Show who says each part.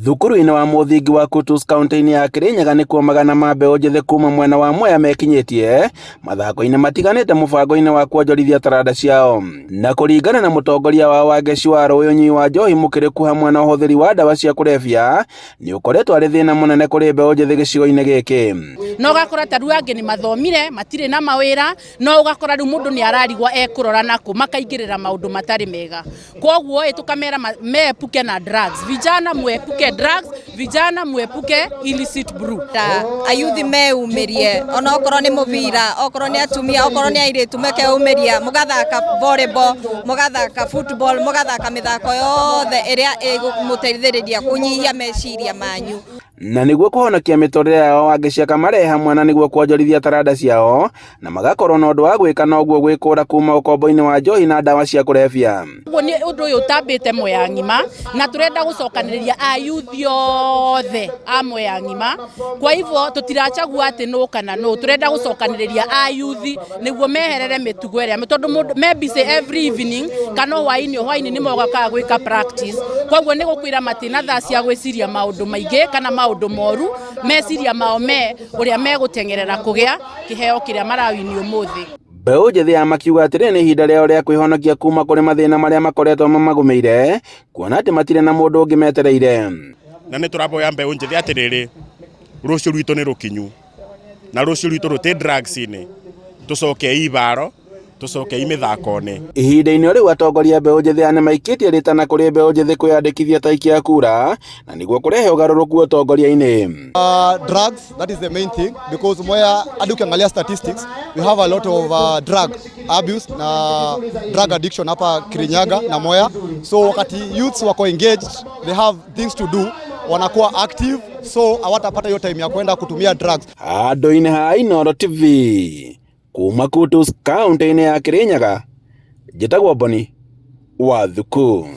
Speaker 1: Thukuru-inĩ wa mũthingi wa Kutus kaunti-inĩ ya Kirinyaga nĩkuo magana ma mbeũ njĩthĩ kuma mwena wa Mwea mekinyĩtie mathako-inĩ matiganĩte mũbango-inĩ wa kuonjorithia taranda ciao. Na kũringana na mũtongoria wao wa Ngeci wa Rũĩ ũnyui wa njohi mũkĩrĩku hamwe na ũhũthĩri wa ndawa cia kũrebia nĩ ũkoretwo arĩ thĩna mũnene kũrĩ mbeũ njĩthĩ gĩcigo-inĩ gĩkĩ.
Speaker 2: Na ũgakora ta rĩu angĩ nĩ mathomire matirĩ na mawĩra, no ũgakora rĩu mũndũ nĩ ararigwo ekũrora nakũ, makaingĩrĩra maũndũ matarĩ mega. Koguo ĩ tũkamera meepuke na drugs, vijana muepuke drugs, vijana muepuke illicit brew.
Speaker 3: Ta ayuthi meyumĩrie ona okorwo nĩ mũbira, okorwo nĩ atumia, okorwo nĩ airĩtu makeyumĩria, mũgathaka volleyball, mũgathaka football, mũgathaka mĩthako yothe ĩrĩa ĩgũmũteithĩrĩria kũnyihia meciria manyu.
Speaker 1: Na nĩguo kũhonokia mĩtũrĩre yao Wangeci marehe hamwe na nĩguo kuonjorithia taranda ciao na magakorwo na ũndũ wa gwĩka noguo gwĩkũra kuma ũkombo-inĩ wa njohi na ndawa cia kũrebia.
Speaker 2: Ũguo nĩ ũndũ ũyũ ũtambĩte Mwea ng'ima na tũrenda gũcokanĩrĩria ayuthi othe a Mwea ng'ima. Kwa hivyo tũtirachagua atĩ nũ kana nũ, tũrenda gũcokanĩrĩria ayuthi nĩguo meherere mĩtugo ĩrĩa tondũ mũndũ me busy every evening kana hwainĩ o hwainĩ nĩ mokaga gwĩka practice. Koguo nĩ gũkwĩra matina thaa cia gwĩciria maũndũ maingĩ kana maũndũ moru, meciria mao me ũrĩa megũteng'erera kũgĩa kĩheo kĩrĩa marawini ũmũthĩ.
Speaker 1: Mbeũ njĩthĩ ya makiuga atĩrĩ nĩ ihinda rĩao rĩa kwĩhonokia kuma kũrĩ mathĩna marĩa makoretwo mamagũmĩire kuona atĩ matirĩ na mũndũ ũngĩ metereire.
Speaker 4: Na nĩ tũraboya mbeũ njĩthĩ atĩrĩrĩ, rũciũ rwitũ nĩ rũkinyu na rũciũ rwitũ rũtĩ drugs-inĩ, tũcokei ibaro, tũcokei mĩthako-inĩ.
Speaker 1: Ihinda-inĩ rĩu atongoria a mbeũ njĩthĩ aya nĩmaikĩtie rĩtana kũrĩ mbeũ njĩthĩ kwĩyandĩkithia ta aikia a kura na nĩguo kũrehe ũgarũrũku ũtongoria-inĩ.
Speaker 5: Drugs, that is the main thing because Mwea hadi ukiangalia statistics we have a lot of drug abuse na drug addiction hapa Kirinyaga na Mwea. So wakati youths wako engaged, they have things to do, wanakuwa active, so hawatapata hiyo time ya kwenda kutumia drugs.
Speaker 1: Handũ-inĩ ha Inooro TV kuma Kutus kaunti-inĩ ya Kirinyaga, njĩtagwo Boni wa Thuku.